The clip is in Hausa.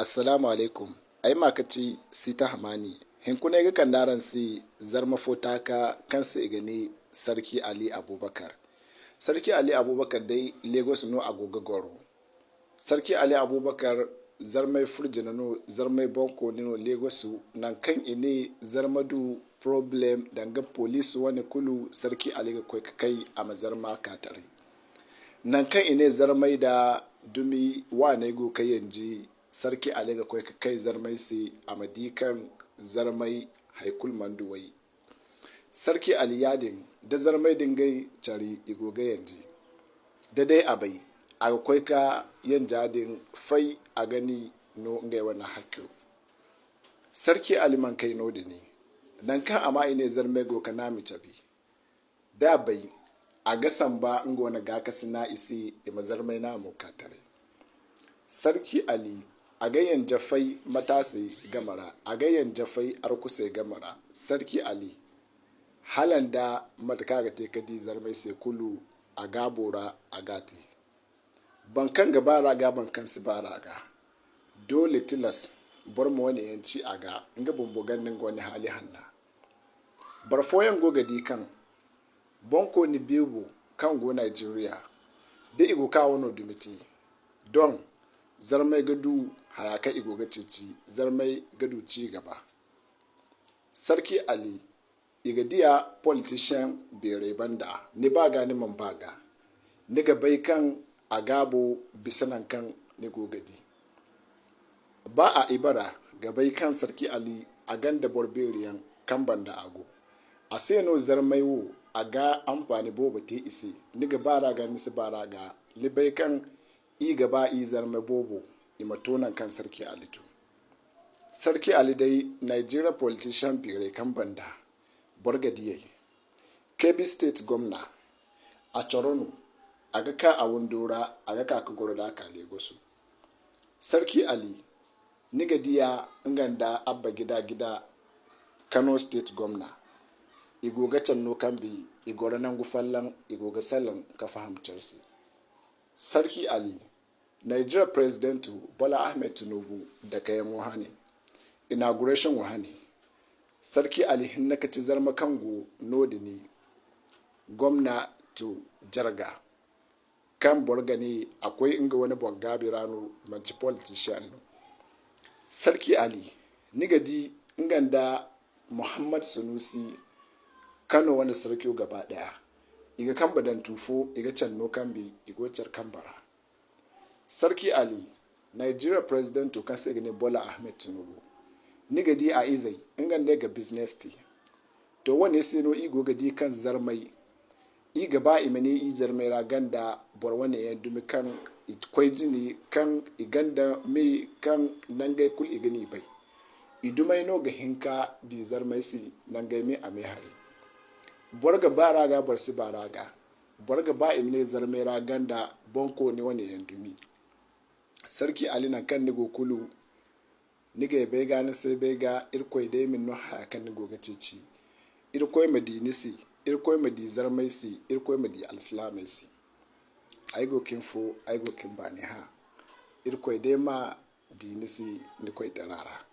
Assalamu alaikum. Ay ma ka ci Sita Hamani. Hinkuna ga kan daran si zarma fotaka kan si gani Sarki Ali Abubakar. Sarki Ali Abubakar dai Lagos no agoga goro. Sarki Ali Abubakar zarmai furjina no, zarmai bonko no Lagos, nan kan ine zarmadu problem danga police wani kulu, Sarki Ali ga koi kai a mazarma katare. Nan kan ine zarmai da dumi wa ne go kai yanji, Sarki Ali ga koi kai zarmai si a madikan zarmai haikul manduwai. Sarki Ali yadin da zarmai dingai cari igoga yanji. Da dai abai a koi ka yan jadin fai a gani no ngai wannan hakko. Sarki Ali man kai no da ne. Nan kan ama ine zarmai go ka nami cabi. Da bai a gasan ba ngona ga ka sina isi ima zarmai na mu katare. Sarki Ali a gayan jafai matasa gamara, a gayan jafai arkuse gamara. Sarki Ali halanda mataka ga te kadi zarmai sai kulu a gabora a gati. Bankan gaba raga, bankan su ba raga. Dole tilas bar mu wani yanci a ga nga bumbu ganin wani hali hanna. Barfoyan gogadi kan bonko ni bibu kan go Nigeria da igo kawo no dumiti don zarmai gadu hayaka igo ga cici zarmai gadu ci gaba. Sarki Ali igadiya politician bere banda ni baga ni man baga ni ga bai kan agabo bisanan kan ni gogadi ba a ibara ga bai kan. Sarki Ali a ganda borberiyan kan banda ago a sai no zarmai wo a ga amfani bobo te isi ni ga bara ga nisi bara ga libai kan i gaba i zarmai bobo imatonan kan Sarki Ali. To Sarki Ali dai Nigeria politician bere kan banda borgadiyai Kebbi State gwamna a Choronu a ga ka a wundura a ga ka goro da aka Lagos. Sarki Ali nigadiya nganda Abba Gida Gida, Kano State gwamna, igoga canno kambi igora nan gufallan igoga sallan ka fahimtar si. Sarki Ali Nigeria President Bola Ahmed Tinubu da kayan wahane inauguration wahane. Sarki Ali hinnaka ci zarma kango nodini gwamna to jarga kan borgani akwai inga wani bongabi rano manci politician no. Sarki Ali nigadi inganda Muhammad Sunusi Kano wani sarki gaba daya iga kan badan tufo iga canno kambi igocar kambara. Sarki Ali Nigeria President to kan ne Bola Ahmed Tinubu nigadi a izai inganda ga business ti to wani sino igo gadi kan zarmai i gaba imani i zarmai raganda bor wani ya dumi kan kwai jini kan iganda me kan nangai kul igani bai idumai no ga hinka di zarmai si nangai me a me hari borga baraga bar si baraga borga ba imne zarmai raganda bonko ni wani yandumi. Sarki Ali nan kan nigo kulu niga bai ga ni sai bai ga irkoi dai min no ha kan nigo ga cici irkoi madini si irkoi madi zarmai si irkoi madi alslamai si aigo kin fo aigo kin ba ni ha irkoi dai ma dini si ni koi tarara.